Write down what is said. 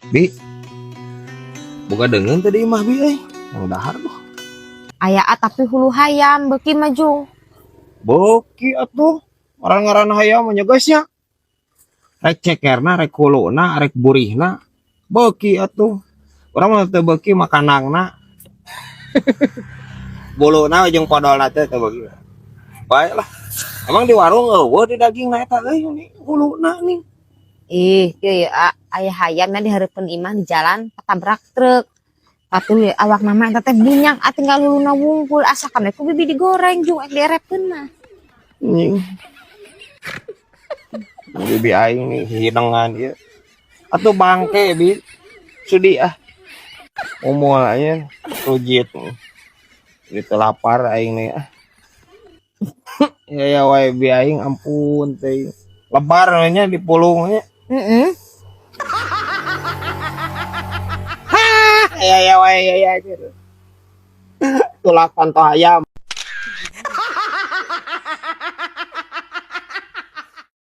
Bi. Boga deungeun tadi imah, Bi, euy. Yang dahar tuh. Aya ah, tapi hulu hayam beuki maju. Beuki atuh. Orang ngaran hayam mah nya, guys, nya. Rek cekerna, rek huluna, rek burihna. Beuki atuh. Urang mah teu beuki mah kandangna. Buluna jeung podolna teh teu beuki. Baiklah. Emang di warung euweuh di daging na eta euy, ini huluna nih? Ih, kieu ya, ah, aya hayam nya di hareupeun imah di jalan katabrak truk. Atuh ya awak mah eta teh bunyang ah, tinggal huluna wungkul, asa kami ku bibi digoreng jung ek dierepkeun mah. Anjing. Bibi aing nih hidangan ieu. Atuh bangke, Bi. Sudi ah. Umul aja rujit. Gitu lapar aing nih ah. Ya ya wae, Bi, aing ampun teh. Lebar nya di pulung nya. Heeh. Ya ya wae ya ya gitu. Tulak panto ayam.